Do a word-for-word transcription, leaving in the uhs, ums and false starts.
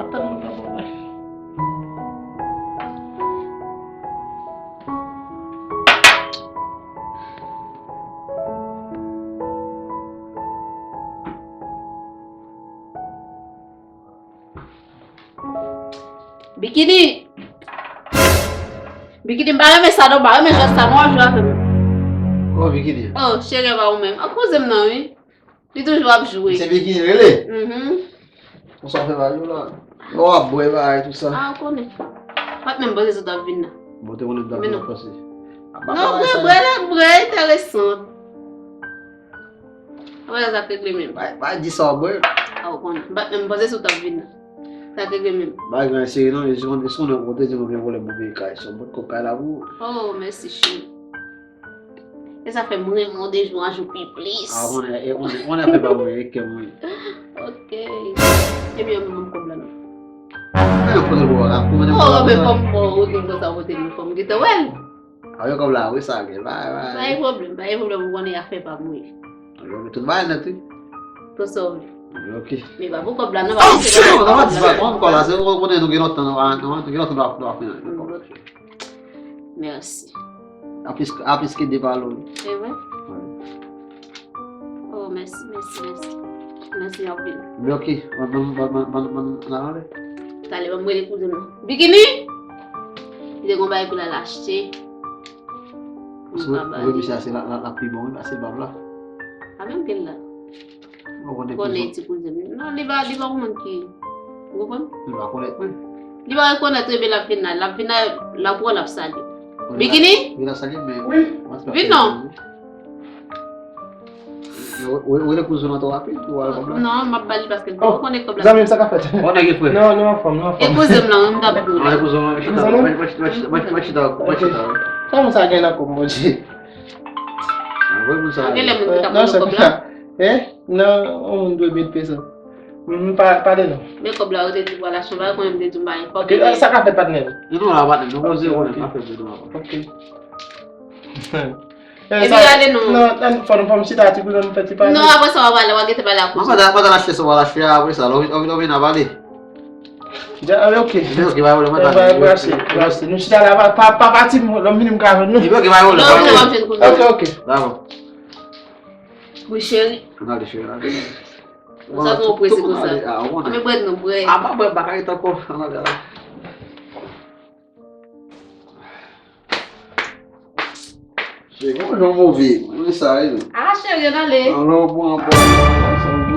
Ap tann moun nan bon. Bikini! Bikini, m pa renmen sa non, m pa renmen jan sa non ap jwe avè m. Kòman Bikini? Oh, cheri, pa ou menm. An kouzen m nan, wi. Li toujou ap jwe. Se Bikini rele? Mhm. Konsa w fè bagay yo la. Lè w ap bwè bagay tou sa. Ah, ou konnen. Pa t menm panse sot ap vin nan. Bon, te konnen m t ap vin nan panse. Non, bwè, bwè la, bwè enteresan. Wè, sa k regle menm. Pa, pa di sa w bwè. A, ou konnen. M pa, m panse si w t ap vin la. Sa k regle menm. Pa gen seri non, e si w konnen kote di nou gen pwoblèm pou peye kay. Se yon bout kòb kay la pou ou. Oh, mèsi, cheri. E sa fè m renmen w de jou an jou pi plis. A, ou konnen, e, ou konnen, ou konnen apre pa mwen, e kè mwen. Ok. Ebyen, mwen menm kòb la non. Mwen konnen pou w la, pou mwen. Oh, men kòm mwen, ou gen konsa, ou te di fò m gentan wè l. A, yo kòb la, wi, sa gen. Bay, bay. Pa gen pwoblèm, pa gen pwoblèm, ou konnen afè pa m wi. Yo, men tout bagay nèt, wi. Pou sa w vle. Ok. Men pa pou kòb la, non, pa pou kòb la. Non, non, pa di sa, kòb la, se ou konnen nou gen lontan, nou pa, nou gen lontan nou ap, nou ap fè. Ok. Mèsi. A plis, a plis ke de palo, wi. Se vre? Wi. Oh, mèsi, mèsi, mèsi. Mèsi anpil. Men ok, ban, ban, ban, ban, ban, ban, ban, ban, talè, ban m rele kouzen m nan. Bikini! Li te gon bagay pou l al achte. Mwen pa ba li. Wi, misye, se la, la, la pi bon, wi, pase bab la. A menm ke l la. Mwen konnen konnen ti kouzen m. Non, li pa, li pa yon moun ki, ou konprann? Li pa konèt mwen. Li pa rekonèt, ebyen l ap vin la. L ap vin la, l ap wè, l ap salye. Bikini? Vin la salye, men. Wi. Vin non. Ou, ou, ou le kouzen an twò rapid, ou al kòb la? Non, m ap ba li paske l pa konnen kòb la. Zanmi m, sa k ap fèt? Bon, nèg e frè. Non, nou anfòm, nou anfòm. E kouzen m lan, wi, m t ap di w la. Mwen kouzen m, mwen chita, mwen chita, mwen chita, mwen chita. Sa moun sa gen nan kòb, Bondye? Anvoye moun sa. Gen lè moun ki t ap mande kòb la. Eh? Non, yon moun dwe mil peso. M pa, pa de non. Men kòb la, ou te di pou al achte, pa konnen m te di m pa gen kòb. Ok, sa ka fèt patnè. Non, non, la patnè, nou poze konnen pa fè pou nou. Ok. Epi gade non. Non, non, fò nou fò m chita ti kou nan fè ti pale. Non, apre sa w a pale, w a gete pale ak ou. Mwen pa ta, pa ta lache sa w a lache a, apre sa, lò vin, lò vin, lò vin a pale. Ja, ah, ok. Epi ok, pa pwoblèm, pa ta. Epi ok, pa pwoblèm. Nou chita la, pa, pa, pa pati, lò m vini m ka jwenn nou. Epi ok, pa pwoblèm. Lò vin, w ap jwenn kounye a. Ok, ok. Dabò. Wi, cheri. Ann ale, cheri, ann ale. Ou sa twò prese konsa. Ah, ou konnen. Ann bwè non, bwè. Ah, pa bwè, m pa ka ret ankò. Ann ale la. Cheri, yon jan move. Mwen sa, wi. Ah, cheri, ann ale. Alò, pran, pran, pran.